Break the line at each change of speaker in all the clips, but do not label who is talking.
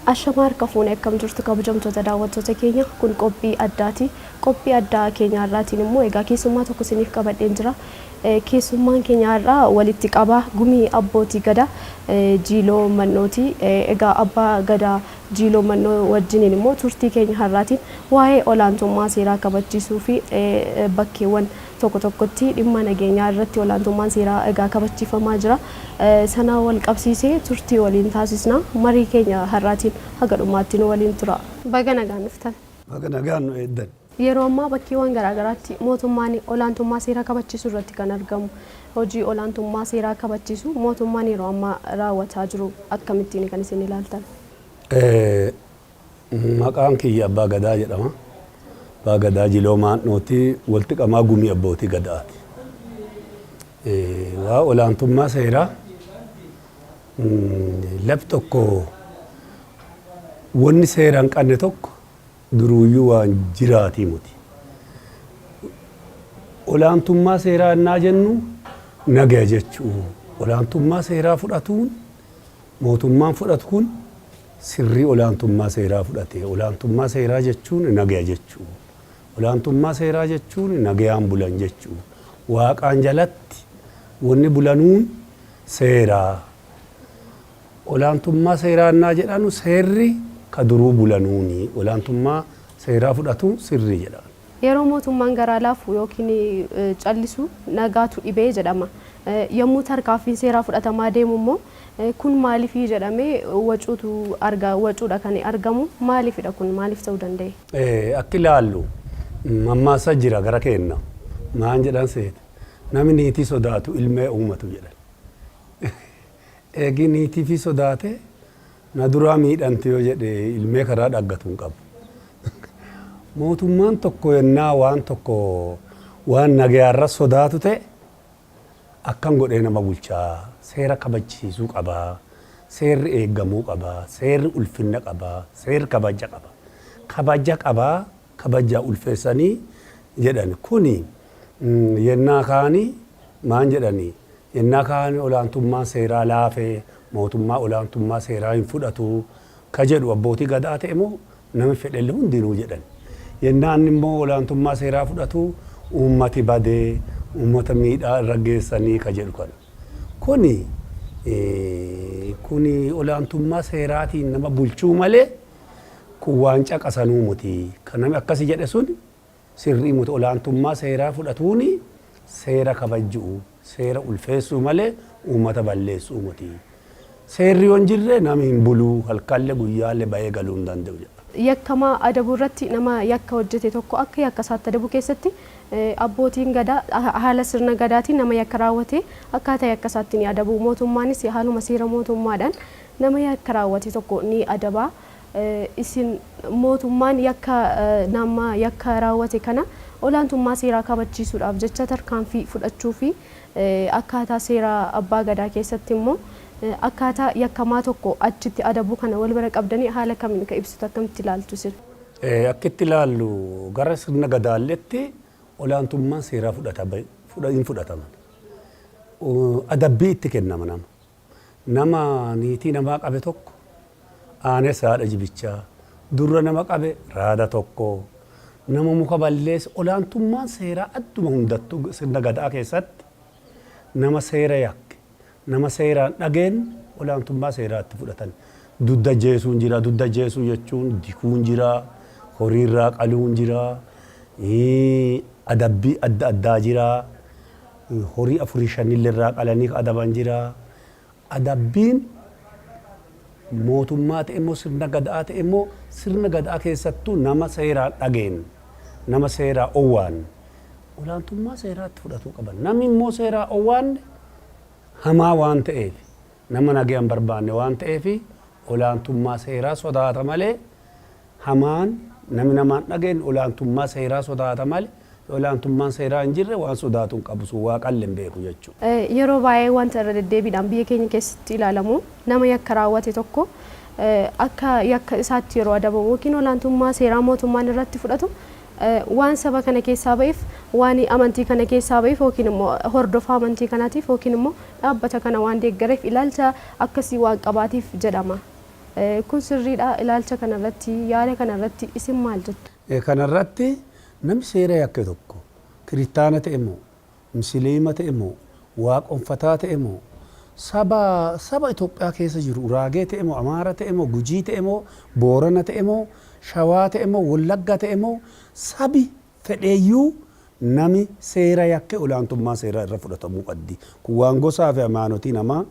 Ashamaa harka fuune, akkam jirtu kabajamtoota daawwattoota keenya? Kun qophii addaati. Qophii addaa keenya har'aatiin immoo egaa keessummaa tokko isiniif qabadheen jira. Keessummaan keenya har'aa walitti qabaa gumii abbootii gadaa Jiiloo Mannooti. Egaa abbaa gadaa Jiiloo Mannoo wajjiniin immoo turtii keenya har'aatiin waa'ee olaantummaa seeraa kabachiisuu fi bakkeewwan tokko tokkotti dhimma nageenyaa irratti olaantummaan seeraa egaa kabachiifamaa jira. Sana wal qabsiisee turtii waliin taasisna. Marii keenya har'aatiin haga dhumaatti nu waliin tura. Baga nagaan dhuftan.
Baga nagaan nu eeddan.
Yeroo ammaa bakkeewwan garaagaraatti mootummaan olaantummaa seeraa kabachiisuu irratti kan argamu. Hojii olaantummaa seeraa kabachiisuu mootummaan yeroo ammaa raawwataa jiru akkamittiin kan isin ilaaltan?
Maqaan kiyya Abbaa Gadaa jedhama. Abbaa Gadaa Jiloo Maandhooti, walitti qamaa gumii abbootii Gadaati. Waa olaantummaa seeraa, lafti tokko wanni seera hin qabne tokko duruuyyuu waan jiraatii miti. Olaantummaa seeraa innaa jennu nagaya jechuu. Olaantummaa seeraa fudhatuun, mootummaan fudhatu kun sirrii olaantummaa seeraa fudhate. Olaantummaa seeraa jechuun nagaya jechuu. Olaantummaa seeraa jechuun nagayaan bulan jechuu. Waaqaan jalatti wanni bulanuun seeraa. Olaantummaa seeraa innaa jedhanu seerri ka duruu bulanuuni. Olaantummaa seeraa fudhatuun sirrii jedhan.
Yeroo mootummaan garaa laafu yookiin callisu nagaatu dhibee jedhama. Yommuu tarkaanfiin seeraa fudhatamaa deemu immoo kun maaliifii jedhamee wacuutu arga, wacuudha kan argamu. Maaliifidha kun? Maaliif ta'uu danda'e?
Akki ilaallu mammaassa jira gara keenna. Maan jedhan seete? Nami niitii sodaatu ilmee uumatu jedhan. Eegi niitii fi sodaate na duraa miidhamti yoo jedhe ilmee karaa dhaggatu hin qabu. Mootummaan tokko yennaa waan tokko waan nagayaarra sodaatu ta'e akkam godhee nama bulchaa? Seera kabachiisuu qaba. Seerri eeggamuu qaba. Seerri ulfinna qaba. Seerri kabaja qaba. Kabaja qaba. Kabajaa ulfeessanii jedhan. Kuni yennaa kaani maan jedhani? Yennaa kaani olaantummaan seeraa laafee, mootummaa olaantummaa seeraa hin fudhatu ka jedhu abbootii gadaa ta'e moo nami fedhelle hundinuu jedhan. Yennaa inni immoo olaantummaa seeraa fudhatu uummati badee, uummata miidhaa irra geessanii ka jedhu kana. Kuni olaantummaa seeraatiin nama bulchuu malee kun waan caqasanuu muti. Kan nami akkasi jedhe sun sirrii muti. Olaantummaa seeraa fudhatuuni seera kabajju'u, seera ulfeessuu malee uummata balleessuu muti. Seerri yoo hin jirre nami hin bulu, halkanle guyyaalle bayee galuu hin danda'u jedha.
Yakkamaa adabuu irratti, nama yakka hojjete tokko akka yakka isaatti adabuu keessatti abbootiin Gadaa haala sirna Gadaatiin nama yakka raawwate akkaataa yakka isaatti ni adabu. Mootummaanis haaluma seera mootummaadhaan nama yakka raawwate tokko ni adaba. Isin mootummaan yakka nama yakka raawwate kana olaantummaa seeraa kabachiisuudhaaf jecha tarkaanfii fudhachuu fi akkaataa seera abbaa Gadaa keessatti immoo akkaataa yakkamaa tokko achitti adabuu kana wal bira qabdanii haala kamiin ka ibsitu, akkamitti ilaaltu isin?
Akka itti ilaallu, gara sirna Gadaalletti olaantummaan seeraa hin fudhataman. Adabbii itti kennama nama. Nama niitii namaa qabe tokko aanessa haadha jibichaa, durra nama qabe raada tokko, nama muka balleesse, olaantummaan seeraa adduma hundattuu sirna Gadaa keessatti nama seera yakke, nama seeraan dhageen olaantummaa seeraa itti fudhatan. Dudda jeesuun jira, dudda jeesuu jechuun dikuun jira, horiirraa qaluun jira, adabbii adda addaa jira. Horii afurii shanillee irraa qalanii adaban jira. Adabbiin mootummaa ta'e immoo sirna Gadaa ta'e immoo sirna Gadaa keessattuu nama seeraan dhageen, nama seeraa owwaan olaantummaa seeraatti fudhatuu qaban. Namni immoo seeraa owwaanne hamaa waan ta'eef, nama nagaya hin barbaanne waan ta'eef, olaantummaa seeraa sodaata malee, hamaan namni namaan dhageen olaantummaa seeraa sodaata malee, olaantummaan seeraa hin jirre waan sodaatu hin qabu, sun waaqallee hin beeku jechuudha.
Yeroo baay'ee wanta irra deddeebiidhaan biyya keenya keessatti ilaalamu, nama yakka raawwate tokko akka yakka isaatti yeroo adabamu yookiin olaantummaa seeraa mootummaan irratti fudhatu, waan saba kana keessaa ba'eef Waan amantii kana keessaa ba'eef yookiin immoo hordofaa amantii kanaatiif yookiin immoo dhaabbata kana waan deeggareef ilaalcha akkasii waan qabaatiif jedhama. Kun sirriidha? Ilaalcha kanarratti, yaada kanarratti isin maal jettu?
Kanarratti namni seera yakke tokko kiristaana ta'e moo, musliima ta'e moo, waaqonfataa ta'e moo, saba Itoophiyaa keessa jiru Uraagee ta'e moo, Amaara ta'e moo, Gujii ta'e moo, Boorana ta'e moo, Shawaa ta'e moo, Wallagga ta'e moo, sabi fedheeyyuu nami seera yakke olaantummaa seeraa irra fudhatamuu qabdi. Kun waan gosaa fi amaanotii namaa,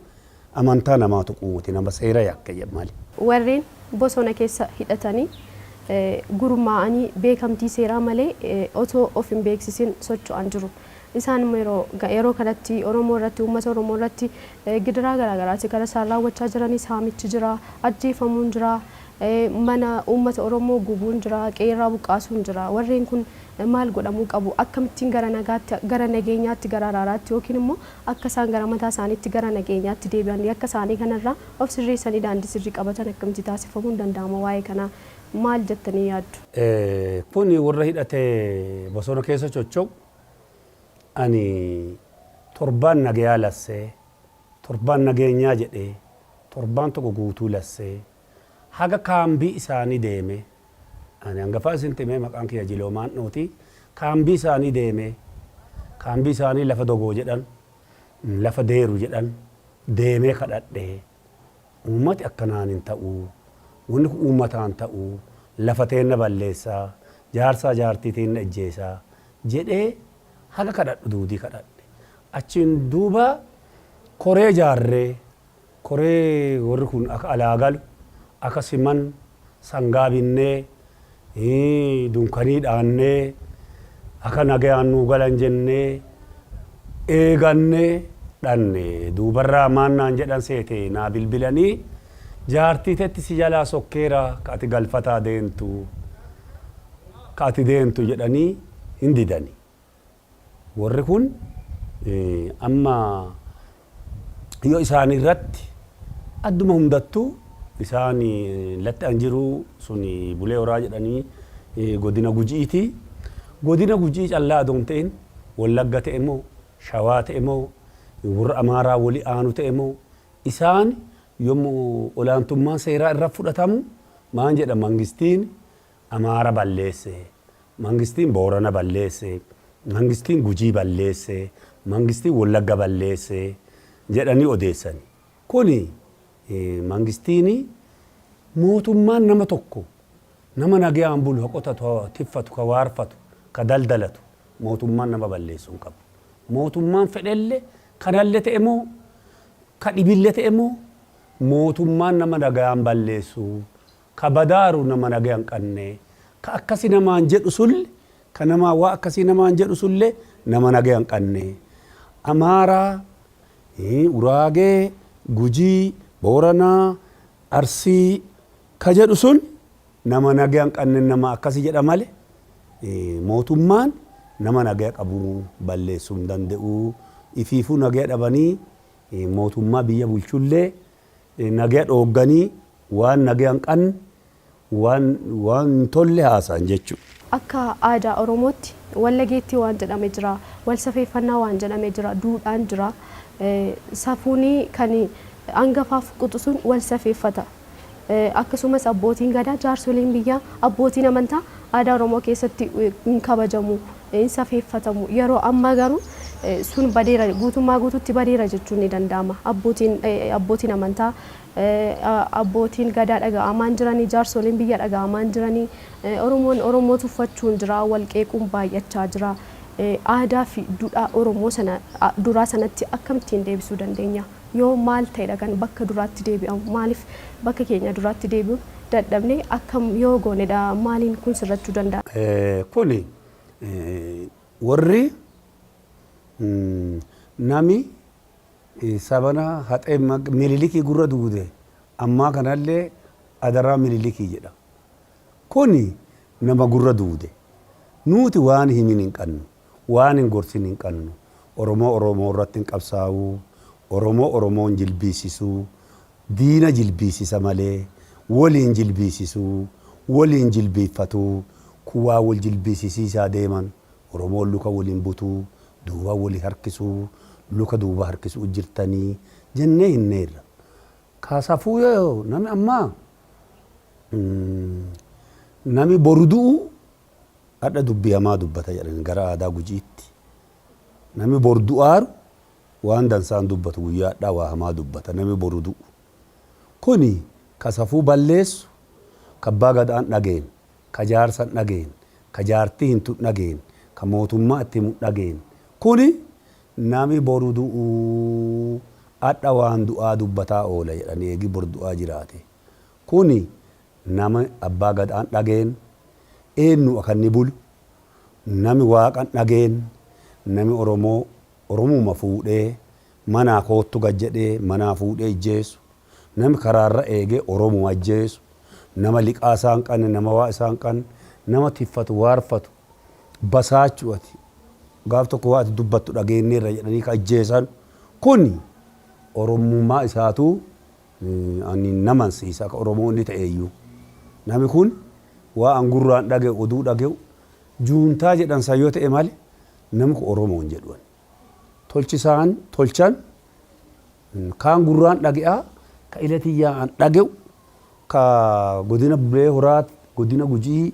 amantaa namaa tuquuti, nama seera yakke malee.
Warreen bosona keessa hidhatanii gurmaa'anii beekamtii seeraa malee otoo of hin beeksisin socho'an jiru. Isaan immoo yeroo kanatti Oromoo irratti, uummata Oromoo irratti gidiraa garaagaraati kan isaan raawwachaa jiranii. Saamichi jira, ajjeefamuun jira, mana uummata Oromoo gubuun jira, qeerraa buqqaasuun jira. Warreen kun maal godhamuu qabu? Akkamittiin gara nagaatti, gara nageenyaatti, gara araaraatti yookiin immoo akka isaan gara mataa isaaniitti gara nageenyaatti deebi'an, yakka isaanii kanarraa of sirreessanii daandii sirrii qabatan akkamitti taasifamuu hin danda'ama? Waa'ee kanaa maal jettanii yaaddu?
Kun warra hidhatee bosona keessa socho'u, ani torbaan nagayaa lassee, torbaan nageenyaa jedhee, torbaan tokko guutuu lassee, haga kaambii isaanii deeme, ani hangafaa isin timee, maqaan kiyya Jiloomaan Dhooti, kaambii isaanii deeme, kaambii isaanii lafa Dogoo jedhan, lafa Deeru jedhan deemee kadhadhee, uummati akkanaan hin ta'u, wanni kun uummataan ta'u, lafa teenna balleessaa, jaarsaa jaartii teenna ijjeesaa jedhee haga kadhadhu duudii kadhadhe. Achiin duuba koree jaarree, koree warri kun akka alaa galu, akka siman, sangaa binnee, dunkanii dhaannee, akka nagayaan nuu galan jennee eegannee dhanne. Duubarraa maannaan jedhan seete, naa bilbilanii, jaartii tetti si jalaa sokkeera, ka ati galfataa deemtu, ka ati deemtu jedhanii hin didani. Warri kun amma yoo isaan irratti adduma hundattuu isaan latti an jiru sun Bulee Horaa jedhanii godina Gujiiti. Godina Gujii callaa adoon ta'in, Wallagga ta'e moo, Shawaa ta'e moo, warra Amaaraa wali aanu ta'e moo, isaan yommuu olaantummaan seeraa irra fudhatamu maan jedha? Mangistiin Amaara balleesse, mangistiin Boorana balleesse, mangistiin Gujii balleesse, mangistiin Wallagga balleesse jedhanii odeessani. Kuni mangistiin, mootummaan nama tokko, nama nagayaan bulu, ka qotatu, ka tiffatu, ka waarfatu, ka daldalatu mootummaan nama balleessuu hin qabu. Mootummaan fedhelle kanallee ta'e moo, ka dhibille ta'e moo, mootummaan nama nagayaan balleessu, ka badaaru nama nagaya hin qabne, ka akkasi namaan jedhu sulle, ka namaa waa akkasii namaan jedhu sulle nama nagaya hin qabne. Amaaraa, Uraagee, Gujii, Booranaa, Arsii ka jedhu sun nama nagaya hin qabne, nama akkasi jedha male mootummaan nama nagaya qabu balleessuu hin danda'u. Ifiifuu nagaya dhabanii mootummaa biyya bulchullee nagaya dhoogganii waan nagaya hin qabne, waan hin tolle haasa'an jechuudha.
Akka aadaa Oromootti wallageettii waan jedhame jira, wal safeeffannaa waan jedhame jira, duudhaan jira. Safuun kan hangafaaf quxisuun wal safeeffata. Akkasumas abbootiin gadaa, jaarsoliin biyyaa, abbootiin amantaa aadaa Oromoo keessatti hin kabajamu, hin safeeffatamu. Yeroo ammaa garuu sun badeera, guutummaa guutuutti badeera jechuun ni danda'ama. Abbootiin amantaa, abbootiin gadaa dhaga'amaan jiranii, jaarsoliin biyya dhaga'amaan jiranii, Oromoon Oromoo tuffachuun jira, wal qeequun baay'achaa jira. Aadaa fi duudhaa Oromoo sana duraa sanatti akkamittiin deebisuu dandeenya? Yoo maal ta'edha kan bakka duraatti deebi'amu? Maaliif bakka keenya duraatti deebi'u dadhabne? Akkam yoo goonedha? Maaliin kun sirrachuu danda'a?
Kuni warri nami sabana haxee Mililikii gurra duude ammaa kanallee adaraa Mililikii jedha. Kuni nama gurra duude. Nuti waan himin hin qabnu, waan hin gorsin hin qabnu. Oromoo Oromoo irratti hin qabsaa'u, Oromoo Oromoon jilbiisisu, diina jilbiisisa malee waliin jilbiisisu, waliin jilbiiffatu. Kun waa wal jilbiisisiisaa deeman. Oromoon luka waliin butuu, duuba walii harkisuu, luka duuba harkisuu jirtanii jennee hinneerra. Ka safuu yoo nami ammaa nami boru du'u hadha dubbii hamaa dubbata jedhan gara aadaa Gujiitti. Nami boru du'aaru waan dansaan dubbatu, guyyaa hadhaa waa hamaa dubbata nami boru du'u. Kuni ka safuu balleessu, ka abbaa gadaan dhageen, ka jaarsan dhageen, ka jaartii hintu dhageen, ka mootummaa itti himu dhageen. Kuni nami boru du'u hadha waan du'aa dubbataa oola jedhan eegi bor du'aa jiraate. Kuni nama abbaa gadaan dhageen, eennu akka inni bulu, nami waaqan dhageen, nami Oromoo Oromuma fuudhee manaa koottu gad jedhee manaa fuudhee ijjeessu, nami karaarra eegee Oromuma ajjeesu, nama liqaa isaa hin qabne, nama waa isaa hin qabne, nama tiffatu, waarfatu, basaachuu ati gaaf tokko waa ati dubbattu dhageenneerra jedhanii ka ajjeesan kun Oromummaa isaatuu ani namansiisa akka Oromoo inni ta'eeyyuu. Nami kun waa an gurraan dhaga'u, oduu dhaga'u, juuntaa jedhan san yoo ta'e malee namni kun Oromoo hin jedhu. Tolchi isaan tolchan kaan gurraan dhage'aa, ka ila tiyyaan an dhaga'u, ka godina Bulee Horaa, godina Gujii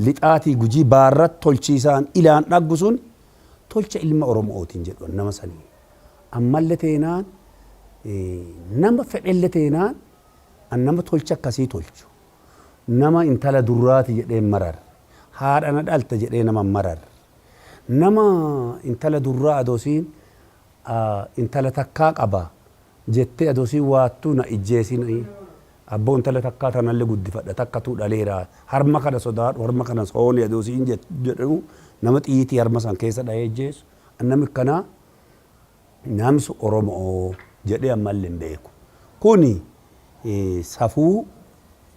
Lixaatii, Gujii Baarratti tolchiisaan ilaan dhaggu sun tolcha ilma Oromootiin jedhu nama sanii. Ammalle teenaan, nama fedhelle teenaan, an nama tolcha akkasii tolchu, nama intala durraati jedhee marar, haadha na dhalte jedhee nama marar, nama intala durraa adoosiin intala takkaa qaba jettee adoosiin waattuu na ijjeesin, abboo intala takkaa tanallee guddifadha, takkatuu dhaleera, harma kana sodaadhu, harma kana sooni adoosiin jedhamu, nama xiyiitii harma san keessa dhahee ijjeessu, namni akkanaa namsu Oromoo jedhee ammallee hin beeku. Kuni safuu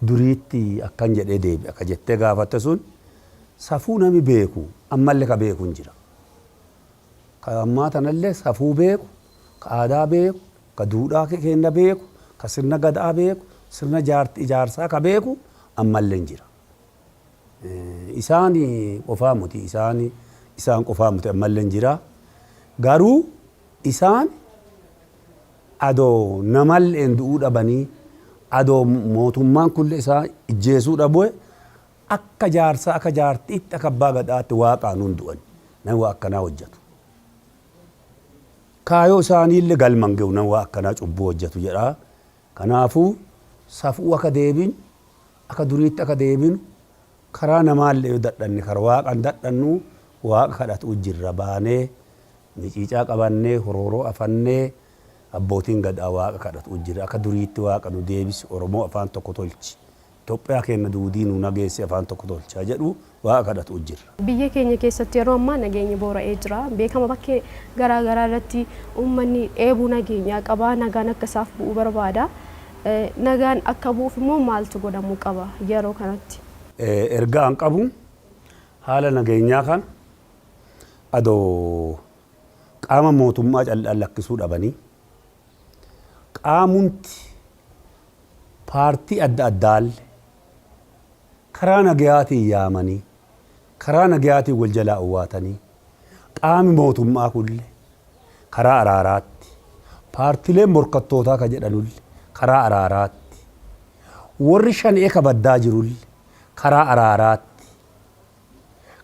duriitti akkan jedhee deebi'a ka jettee gaafatte sun, safuu nami beeku ammallee ka beeku hin jira. Ka ammaa tanallee safuu beeku, ka aadaa beeku, ka duudhaa keenya beeku, ka sirna gadaa beeku, sirna ijaarsaa ka beeku ammallee hin jira. Isaan qofaa miti, isaan qofaa miti, ammallee hin jira. Garuu isaan adoo namalleen du'uu dhabanii, adoo mootummaan kullee isaa ijjeesuu dhabue, akka jaarsaa, akka jaartiitti, akka abbaa gadaatti waaqaan hun du'an nama waa akkanaa hojjetu. Kaayoo isaaniillee galman ge'u nama waa akkanaa cubbuu hojjetu jedha. Kanaafuu safuu akka deebinu, akka duriitti akka deebinu, karaa namaallee yoo dadhanne karaa waaqan dadhannu, waaqa kadhatu jirra baanee miciicaa qabannee, horooroo afannee, abbootiin gadaa waaqa kadhatu jira, akka duriitti waaqa nu deebisi, Oromoo afaan tokko tolchi, Itoophiyaa keenya duudii nu nageessi, afaan tokko tolchaa jedhu waaqa kadhatu jirra.
Biyya keenya keessatti yeroo ammaa nageenyi boora'ee jira. Beekama, bakkee garaa garaa irratti uummanni dheebuu nageenyaa qaba. Nagaan akka isaaf bu'u barbaada. Nagaan akka bu'uuf immoo maaltu godhamuu qaba yeroo kanatti?
Ergaa an qabu, haala nageenyaa kana adoo qaama mootummaa callaan lakkisuu dhabanii, qaamumti paartii adda addaallee karaa nagayaatiin yaamanii, karaa nagayaatiin wal jalaa owwaatanii, qaami mootummaa kulle karaa araaraatti, paartileen morkattootaa ka jedhanulle karaa araaraatti, warri shanee ka baddaa jirulle karaa araaraatti,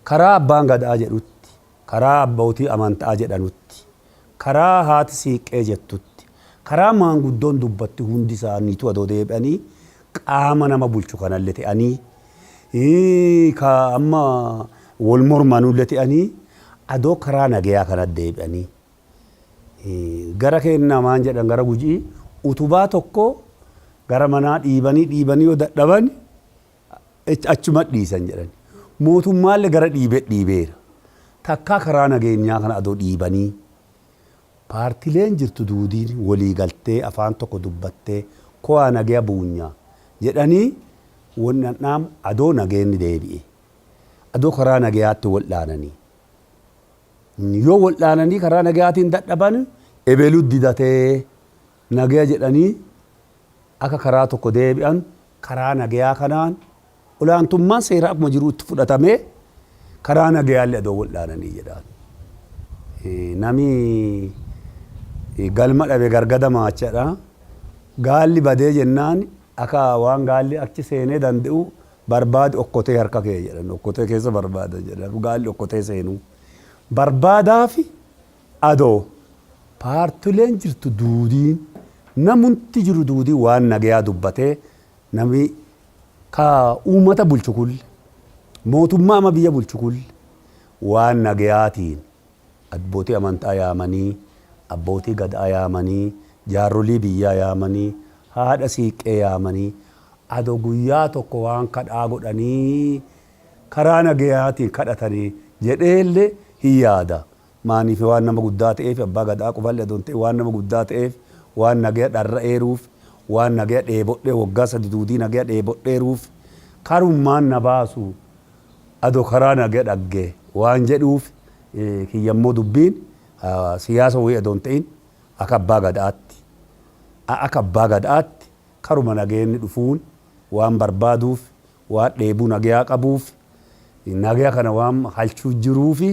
karaa abbaan gadaa jedhutti, karaa abbootii amantaa jedhanutti, karaa haati siiqqee jettutti, karaa maanguddoon dubbatti hundi isaaniitu adoo deebi'anii, qaama nama bulchu kanallee ta'anii, ka amma wal mormanullee ta'anii, adoo karaa nagayaa kanatti deebi'anii, gara keenya maan jedhan, gara Gujii utubaa tokko gara manaa dhiibanii dhiibanii yoo dadhaban achuma dhiisan jedhan. Mootummaallee gara dhiibee dhiibeera. Takkaa karaa nageenyaa kana adoo dhiibanii, paartileen jirtu duudiin walii galtee afaan tokko dubbattee ko'aa nagaya buunyaa jedhanii, wanni an dhaamu adoo nageenni deebi'e. Adoo karaa nagayaatti wal dhaananii. Yoo wal dhaananii karaa nagayaatiin dadhaban, ebelu didatee nagaya jedhanii akka karaa tokko deebi'an, karaa nagayaa kanaan olaantummaan seeraa akkuma jiru itti fudhatamee. Karaa nagayaallee adoo waldhaananii jedhaan. Nami galma dhabe gargada maachadha. Gaalli badee jennaan akka waan gaalli achi seenee danda'u barbaadi okkotee harka kee jedhan. Okkotee keessa barbaada jedhan. Gaalli okkotee seenuu. Barbaadaa fi adoo paartileen jirtu duudiin, namunti jiru duudii waan nagayaa dubbatee, nami ka uummata bulchu kulli, mootummaa ama biyya bulchu kulli, waan nagayaatiin abbootii amantaa yaamanii, abbootii gadaa yaamanii, jaarrolii biyyaa yaamanii, haadha siiqqee yaamanii, adoo guyyaa tokko waan kadhaa godhanii karaa nagayaatiin kadhatanii jedheellee hin yaada. Maaniif waan nama guddaa ta'eef, abbaa gadaa qofallee adoo hin ta'in, waan nama guddaa ta'eef, waan nagaya dharra'eeruuf, waan nagaya dheebodhee waggaa 3 duudii nagaya dheebodheeruuf, karummaan na baasu adoo karaa nagaya dhagge waan jedhuuf. Kiyyammoo dubbiin siyaasa wayii adoo hin ta'in, akka abbaa gadaatti karuma nageenni dhufuun waan barbaaduuf, waan dheebuu nagayaa qabuuf, nagaya kana waan halchuu jiruufi,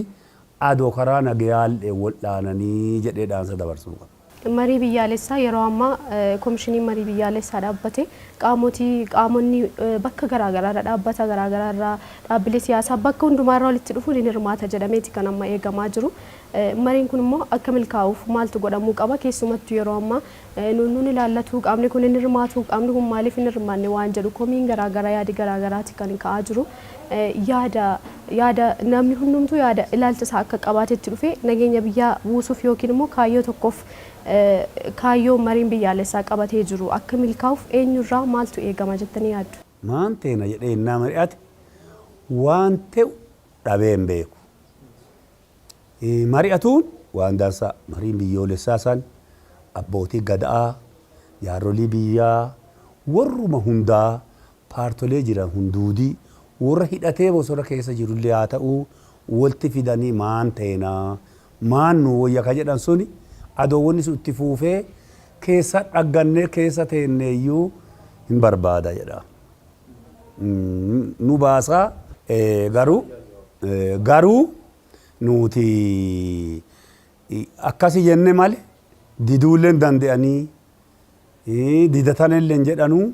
adoo karaa nagayaallee waldhaananii jedhee dhaansa dabarsuu qaba.
Marii biyyaalessaa yeroo ammaa koomishiniin marii biyyaalessaa dhaabbate, qaamonni bakka garaagaraarra, dhaabbata garaagaraarraa, dhaabbilee siyaasaa bakka hundumaarraa walitti dhufuun hin hirmaata jedhameeti kan amma eegamaa jiru. Mariin kun immoo akka milkaa'uuf maaltu godhamuu qaba? Keessumattuu yeroo ammaa nuun ilaallatu, qaamni kun hin hirmaatu, qaamni kun maaliif hin hirmaanne waan jedhu komiin garaagaraa, yaadi garaagaraati kan ka'aa jiru. Yaada namni hundumtuu yaada ilaalcha isaa akka qabaatetti dhufe nageenya biyyaa buusuuf yookiin immoo kaayyoo tokkoof, kaayyoo mariin biyyaalessaa qabatee jiru akka milkaa'uuf eenyurraa maaltu eegama jettanii yaaddu?
Maan teena jedhee innaa mari'ate waan ta'u dhabee hin beeku. Mari'atuun waan dansaa. Mariin biyyoolessaa san abbootii gadaa, jaarrolii biyyaa, warruma hundaa, paartolee jiran hunduudii, warra hidhatee bosona keessa jirullee haa ta'u, walitti fidanii maan teenaa, maan nu wayya ka jedhan suni, adoowwanni sun itti fuufee keessa dhaggannee keessa teenneeyyuu hin barbaada jedha. Nu baasaa garuu nuti akkasi jenne male diduullee hin danda'anii, didatanillee hin jedhanuu,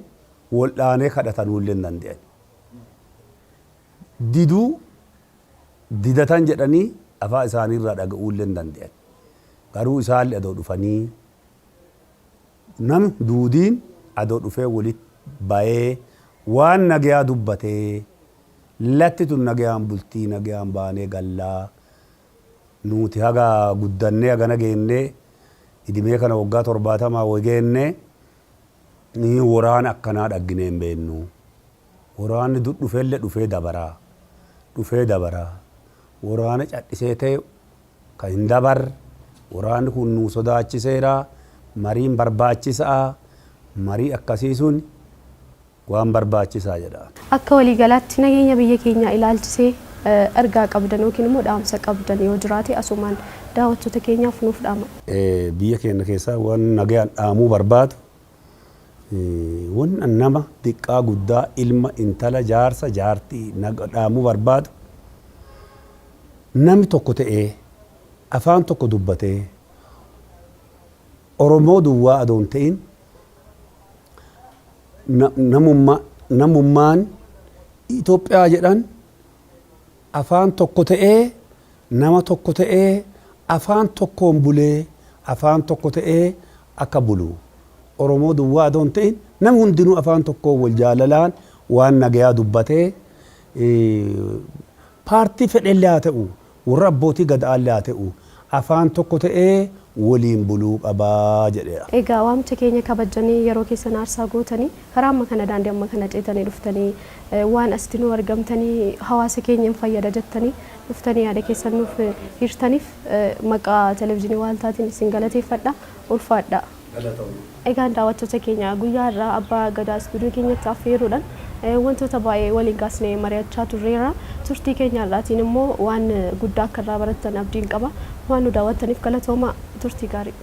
waldhaanee kadhatanuullee hin danda'an. Diduu didatan jedhanii afaan isaaniirraa dhaga'uullee hin danda'an. Garuu isaallee adoo dhufanii, nam duudiin adoo dhufee walitti bayee waan nagayaa dubbatee, latti tun nagayaan bultii, nagayaan baanee gallaa. Nuti haga guddannee hagana geennee, idimee kana waggaa 70 wayi geennee, waraana akkanaa dhagginee hin beennu. Waraanni dur dhufellee dhufee dabaraa. Dhufee dabaraa. Waraana cadhisee ta'e kan hin dabarre, waraanni kun nu sodaachiseera. Mariin barbaachisaa. Marii akkasii sun waan barbaachisaa jedha.
Akka waliigalaatti nageenya biyya keenyaa ilaalchisee ergaa qabdan yookiin immoo dhaamsa qabdan yoo jiraate asumaan daawwattoota keenyaaf nuuf dhaama.
Biyya keenya keessaa waan nagayaan dhaamuu barbaadu, wanni nama xiqqaa guddaa, ilma intala, jaarsa jaartii dhaamuu barbaadu, namni tokko ta'ee afaan tokko dubbatee, Oromoo duwwaa adoon ta'in, namummaan Itoophiyaa jedhan afaan tokko ta'ee, nama tokko ta'ee, afaan tokkoon bulee, afaan tokko ta'ee akka bulu, Oromoo duwwaa adoon ta'in, namni hundinuu afaan tokkoon wal jaalalaan waan nagayaa dubbatee, paartii fedhellee haa ta'u, warra abbootii gadaallee haa ta'u, afaan tokko ta'ee waliin buluu qabaa jedheera.
Egaa waamicha keenya kabajanii, yeroo keessan aarsaa gootanii, karaa amma kana, daandii amma kana ceetanii dhuftanii, waan asitti nu argamtanii, hawaasa keenya hin fayyada jettanii dhuftanii yaada keessan nuuf hirtaniif maqaa televezyiinii Waaltaatiin isin galateeffadha. Ulfaadha. Egaan daawwattoota keenya, guyyaa irraa abbaa gadaa istuudiyoo keenyatti affeeruudhaan wantoota baay'ee waliin kaasnee mari'achaa turreerra. Turtii keenya irraatiin immoo waan guddaa akka irraa barattan abdiin qaba. Waan nu daawwattaniif galatooma, turtii gaarii.